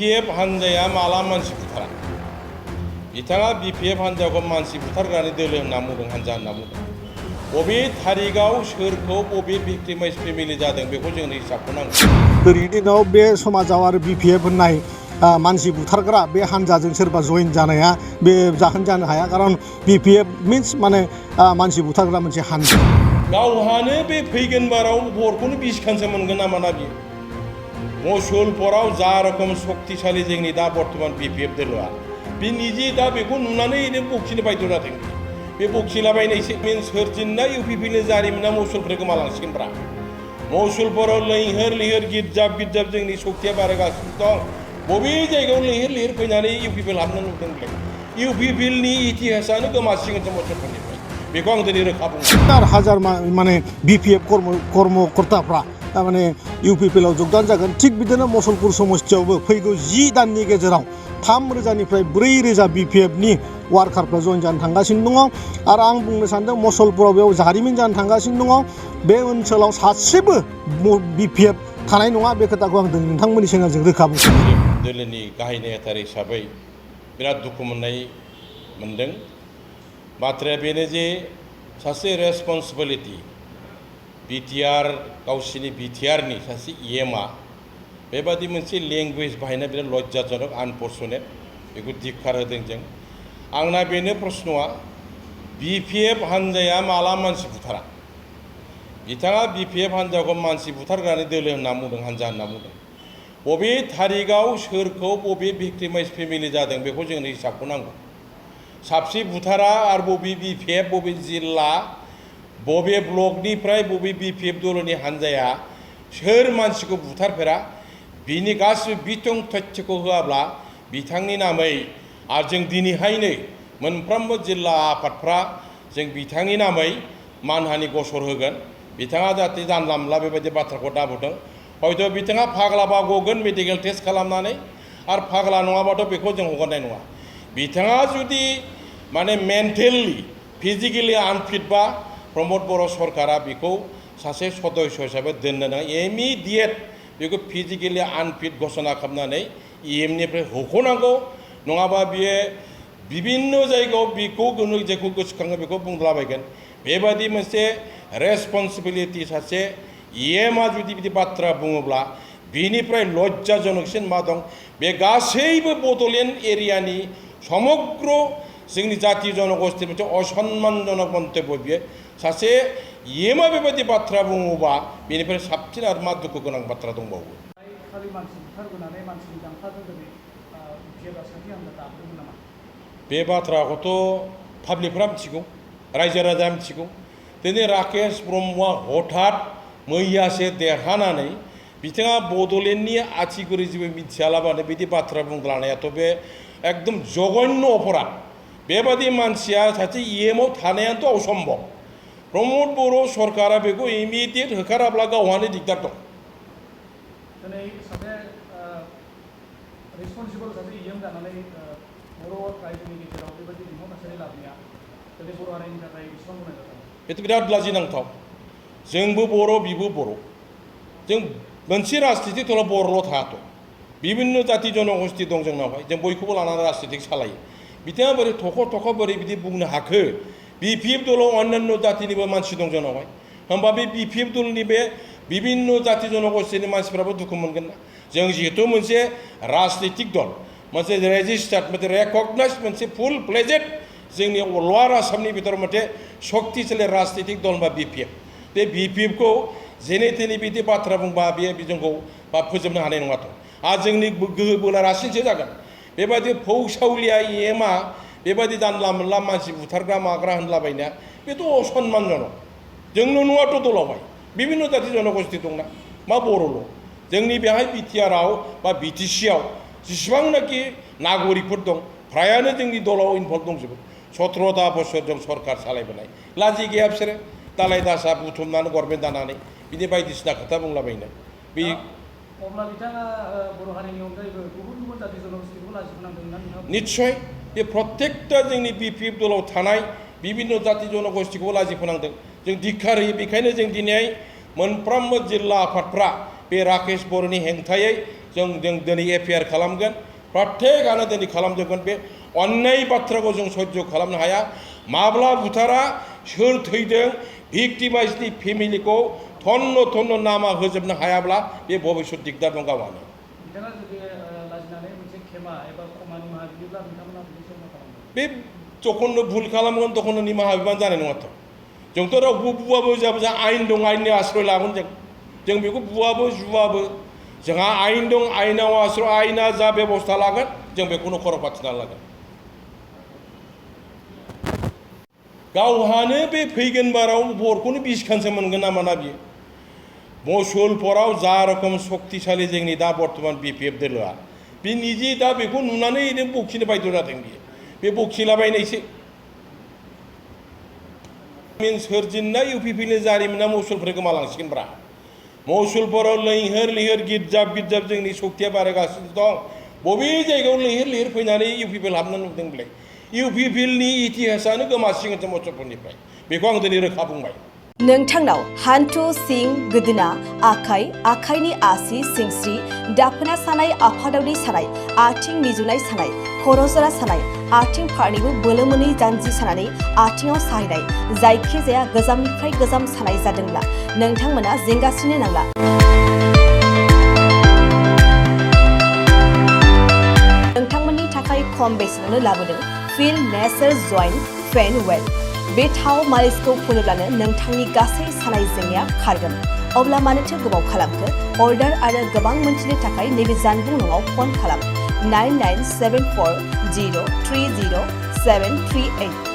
BPF हानजाया माला मानसि बुथारा बिथाङा BPF हानजाखौ मानसि बुथारग्रानि दोलो होनना बुंदों हानजा होनना बुंदों बबे थारिखआव सोरखौ बबे भिक्टिमाइज फेमिलि जादों बेखौ जोंनो हिसाबखौ नांगौ दिनैनि दिनाव बे समाजाव आरो BPF होननाय मानसि बुथारग्रा बे हानजाजों सोरबा जइन जानाया बे जाहोन जानो हाया खारन BPF मिन्स माने मानसि बुथारग्रा मोनसे हानजा गावहानो बे फैगोन बाराव बरखौनो 20 खानसो मोनगोन नामा ना बियो मसुलपुराव जा रखम शक्तिशाली जोंनि दा बर्तमान BPF दोलोआ बे निजे दा बेखौ नुनानै बखिनो बायद' जादों बे बखिलाबायनायसो सोरजिना UPPनि जारिमिना मसुलपुरा गोमालांसिगोनब्रा मसुलपुराव लैहोर लैहोर गिर्जाब जोंनि शक्तिया बारायगासिनो दं बबे जायगायाव लैहोर लैहोर फैनानै UPP हाबनो नुदोंलै UPPनि इतिहासानो गोमासिगोनसो मसुलपुरनिफ्राय बेखौ आं दिनै रोखा बुंदों हाजार माने BPF कर्मकर्ताफ्रा माने UPPआव जगदान जागोन थिग बिदिनो मसलपुर समस्थियावबो फैगौ 10 दाननि गेजेराव 3,000निफ्राय 4,000 BPFनि वार्कारफ्रा जइन जानो थांगासिनो दङ आरो आं बुंनो सानदों मसलपुराव बेयाव जारिमिन जानो थांगासिनो दङ बे ओनसोलाव सासेबो BPF थानाय नङा बे खोथाखौ आं नोंथांमोननि चेनेलजों रोखा बुंदों दोलोनि गाहाय नेहाथारि हिसाबै बिराद दुखु मोनदों बाथ्राया बेनो जे सासे रेसपन्सिबिलिटि BTR गावसिनि BTRनि सासे EMआ बेबादि मोनसे लेंगुवेज बाहायनाय बिराद लज्जाजनक आनफर्चुनेट बेखौ धिक्कार होदों जों आंना बेनो प्रश्नआ BPF हानजाया माला मानसि बुथारा बिथाङा BPF हानजाखौ मानसि बुथारग्रानि दोलो होनना बुंदों हानजा होनना बुंदों बबे थारिखआव सोरखौ बबे भिक्टिमाइज फेमिलि जादों बेखौ जोंनो हिसाबखौ नांगौ साबसे बुथारा आरो बबे BPF बबे जिल्ला बबे ब्लकनिफ्राय बबे BPF दलनि हानजाया सोर मानसिखौ बुथारफेरा बिनि गासिबो बिथं तथ्यखौ होआब्ला बिथांनि नामै आरो जों दिनैहायनो मोनफ्रोमबो जिल्ला आफादफ्रा जों बिथांनि नामै मानहानि गसर होगोन बिथाङा जाहाथे जानला मोनला बेबायदि बाथ्राखौ दाबुदों हयथ' बिथाङा फाग्लाबा गगोन मेडिकेल टेस्ट खालामनानै आरो फाग्ला नङाबाथ' बेखौ जों हगारनाय नङा बिथाङा जुदि माने मेन्टेलि फिजिकेलि आनफिटबा प्रमद बर' सरकारा बेखौ सासे सदस्य हिसाबै दोननो नाङा इमिडियेट बेखौ फिजिकेलि आनफिट घोषणा खालामनानै EMनिफ्राय होख'नांगौ नङाबा बियो बिभिन्न जायगायाव बेखौ जेखौ गोसोखाङो बेखौ बुंलाबायगोन बेबादि मोनसे रेसपन्सिबिलिटि सासे EMआ जुदि बिदि बाथ्रा बुङोब्ला बिनिफ्राय लज्जाजनकसिन मा दं बे गासैबो बड'लेण्ड एरियानि समग्र जोंनि जाति जनगोष्ठि मोनसे असम्मानजनक मन्तब्य बियो सासे EMआ बेबायदि बाथ्रा बुङोबा बेनिफ्राय साबसिन आरो मा दुखु गोनां बाथ्रा दंबावो बे बाथ्राखौथ' पाब्लिकफ्रा मिथिगौ रायजो राजाया मिथिगौ दिनै राकेश ब्रह्मआ हठात मैयासो देरहानानै बिथाङा बड'लेण्डनि आथिगुरि जेबो मिथियालाबानो बिदि बाथ्रा बुंलांनायाथ' बे एकदम जघन्य अपराध बेबादि मानसिया सासे EMआव थानायाथ' असम्भब प्रमद बर' सरकारा बेखौ इमिडियेट होखाराब्ला गावहानो दिगदार दं बेथ' बिराद लाजिनांथाव जोंबो बर' बिबो बर' जों मोनसे राजनितिक दलाव बर'ल' थायाथ' बिभिन्न जाति जनगोष्ठि दं जोंनावहाय जों बयखौबो लानानै राजनितिक सालायो बिथाङा बोरै थख' बोरै बिदि बुंनो हाखो BPF दलाव अन्यान्य जातिनिबो मानसि दं जोंनावहाय होमबा बे BPF दलनि बे बिभिन्न जाति जनगोष्ठिनि मानसिफ्राबो दुखु मोनगोन ना जों जिहेतु मोनसे राजनितिक दल मोनसे रेजिस्टार्ड मोनसे रेकगनाइज मोनसे फुल फ्लेजेड जोंनि लवार आसामनि बिथोराव मोनसे शक्तिशाली राजनितिक दल बा BPF बे BPFखौ जेने थेने बिदि बाथ्रा बुंबा बे जोंखौ बा फोजोबनो हानाय नङाथ' आरो जोंनि गोहो बोला रासिनसो जागोन बेबायदि फौसावलिया EMआ बेबायदि जानला मोनला मानसि बुथारग्रा माग्रा होनलाबायनाया बेथ' असम्मानजनक जोंल' नङाथ' दलावहाय बिभिन्न जाति जनगोष्ठि दंना मा बर'ल' जोंनि बेहाय BTRआव बा BTCआव जेसेबांनाखि नागरिकफोर दं फ्रायानो जोंनि दलाव इनभल्भ दंजोबो 17ता बोसोर जों सरकार सालायबोनाय लाजि गैया बिसोरो दालाय दासा बुथुमनानै गभर्नमेन्ट दानानै बिदि बायदिसिना खोथा बुंलाबायनाय बे निश्चय बे प्रत्येकटा जोंनि BPF दलाव थानाय बिभिन्न जाति जनगोष्ठिखौ लाजि फोनांदों जों धिक्कार होयो बेखायनो जों दिनै मोनफ्रोमबो जिल्ला आफादफ्रा बे राकेश बर'नि हेंथायै जों दिनै एफआइआर खालामगोन प्रत्येकआनो दिनै खालामजोबगोन बे अन्याय बाथ्राखौ जों सह्य खालामनो हाया माब्ला बुथारा सोर थैदों भिक्टिमाइजनि फेमिलिखौ थन्न थन्न नामा होजोबनो हायाब्ला बे भबिष्यत दिगदार दं गावहानो बिथाङा जुदि लाजिनानै मोनसे खेमा एबा खमानि निमाहा बियोब्ला नोंथांमोना बिदि मा खालामगोन बे जखननो भुल खालामगोन तखननो निमाहा बिबानो जानाय नङाथ' जोंथ' रावखौबो बुवाबो जाबो आयेन दं आयेननि आश्रय लागोन जों बेखौ बुवाबो जुवाबो जोंहा आयेन दं आयेनाव आश्रय आयेना जा बेबस्था लागोन जों बेखौनो खर' फाथिना लागोन गावहानो बे फैगोन बाराव बरखौनो बिसखानसो मोनगोन ना मोना बियो मुसलपुराव जा रोखोम शक्तिशाली जोंनि दा बर्थमान बिपिएफ दोलोआ बे निजे दा बेखौ नुनानै ओरैनो बखिनो बायद' जादों बियो बे बखिलाबायनायसो सोरजिनाय इउपिपिनि जारिमिना मुसलपुर गोमालांसिगोनब्रा मुसलपुराव लैहोर लैहोर गिर्जाब जोंनि शक्तिया बारायगासिनो दं बबे जायगायाव लैहोर लैहोर फैनानै इउपिपिएल हाबनो नुदोंब्लाय इउपिपिएलनि इतिहासानो गोमासिगोनसो मुसलपुरनिफ्राय बेखौ आं दिनै रोखा बुंबाय नोंथांनाव हान्थु सिं गोदोना आखाइनि आसि सिंस्रि दाफोना सानाय आफादावनि सानाय आथिं मिजुनाय सानाय खर' जरा सानाय आथिं फारनैबो बोलो मोनै जानजि सानानै आथिङाव साहैनाय जायखिजाया गोजामनिफ्राय गोजाम सानाय जादोंब्ला नोंथांमोना जिंगासिनो नांला नोंथांमोननि थाखाय खम बेसेनावनो लाबोदों फिल नेचार जइन्ट फेन वेल बे थाव मालिसखौ फुनोब्लानो नोंथांनि गासै सानाय जेंनाया खारगोन अब्ला मानोथो गोबाव खालामखो अर्डार आरो गोबां मोनथिनो थाखाय नैबे जानबुं नङाव फन खालाम 9974030738